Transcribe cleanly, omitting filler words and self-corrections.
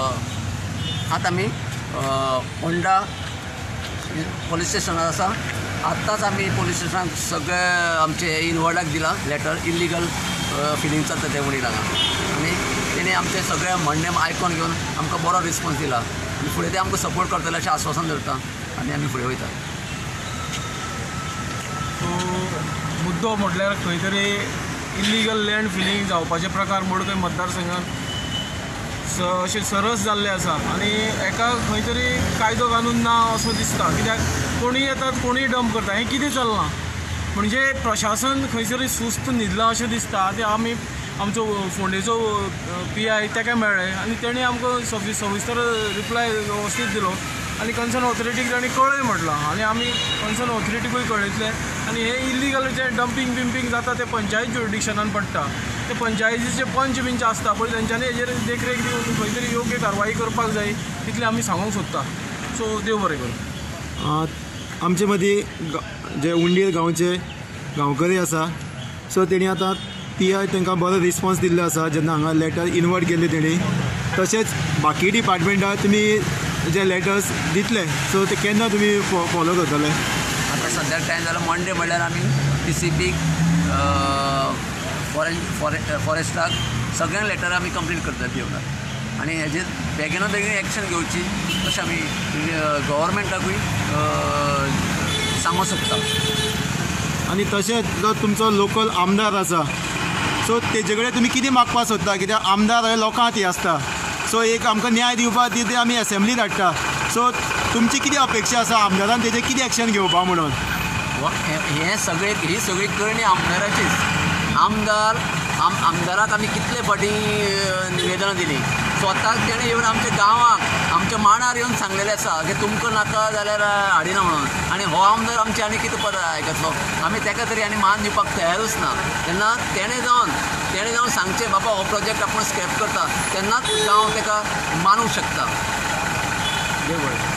आतां आमी Honda police स्टेशनार आसा. आत्तांच आमी पोलीस स्टेशनाक सगळे आमचे इनवर्डाक दिलां लेटर, इल्लिगल फिलींग चलता तें उणीर हांगा. आनी तेणी आमचें सगळें म्हणणें आयकोन घेवन आमकां बरो रिस्पोन्स दिला आनी फुडें ते आमकां सपोर्ट करतले अशें आस्वासन धरता आनी आमी फुडें वयता. सो मुद्दो म्हटल्यार खंय तरी इल्लिगल लँड फिलींग जावपाचे प्रकार मडकय मतदारसंघात अशें सरस जाल्ले आसा आनी एका खंय तरी कायदो कानून ना असो दिसता. कित्याक कोणूय येतात, कोणूय डंप करता, हें कितें चल्लां म्हणजे प्रशासन खंय तरी सुस्त न्हिदलां अशें दिसता. ते आमी आमचो फोंडेचो पी I ताका मेळ्ळे आनी तेणी आमकां सविस्तर रिप्लाय वेवस्थीत दिलो आनी कन्सर्न ऑथॉरिटीक तांणी कळय म्हटलां आनी आमी कन्सर्न ऑथॉरिटीकूय कळयतले. आनी हे इल्लिगल जे डंपींग बिंपींग जाता ते पंचायत ज्युरिडिक्शनान पडटा. ते पंचायतीचे पंच बिंच आसता पळय, तेंच्यांनी हेजेर देखरेख दिवन खंय तरी योग्य कारवाई करपाक जाय, तितलें आमी सांगूंक सोदता. सो देव बरें करूं. आमचे मदीं जे उंडीर गांवचे गांवकरी आसा, सो तेणी आतां पी I तांकां बरो रिस्पोन्स दिल्लो आसा जेन्ना हांगा लेटर इनवर्ट केल्ले तेणी. तशेंच बाकी डिपार्टमेंटाक तुमी जे लेटर्स दितले, सो ते केन्ना तुमी फॉलो करतले? आतां सद्याक टायम जाला मंडे म्हणल्यार आमी डी सी पीक, फॉरेस्टाक सगळ्यांक लेटर आमी कंप्लेन करतले पिवनाक आनी हेजेर बेगिना बेगीन एक्शन घेवची अशें आमी गव्हर्मेंटाकूय सांगूंक सोदता. आनी तशेंच जो तुमचो लोकल आमदार आसा, सो तेजे कडेन तुमी कितें मागपाक सोदता? कित्याक आमदार हे लोकां खातीर आसता, सो एक आमकां न्याय दिवपा खातीर ते आमी एसेंब्लीत हाडटा. सो तुमची कितें अपेक्षा आसा आमदारान तेजेर कितें एक्शन घेवपा म्हणून? हें सगळें ही सगळी करणी आमदाराचीच. आमदार आमदाराक आमी कितले फावटी निवेदनां दिलीं, स्वताक तेणें येवन आमच्या गांवाक आमच्या मांडार येवन सांगलेलें आसा की तुमकां नाका जाल्यार हाडिना म्हणून. आनी हो आमदार आमचें आनी कितें पद आयकतलो? आमी ताका तरी आनी मान दिवपाक तयारूच ना. तेन्ना तेणें जावन सांगचें बाबा हो प्रोजेक्ट आपूण स्क्रॅप करता, तेन्नाच गांव ताका मानूंक शकता. देव बरें.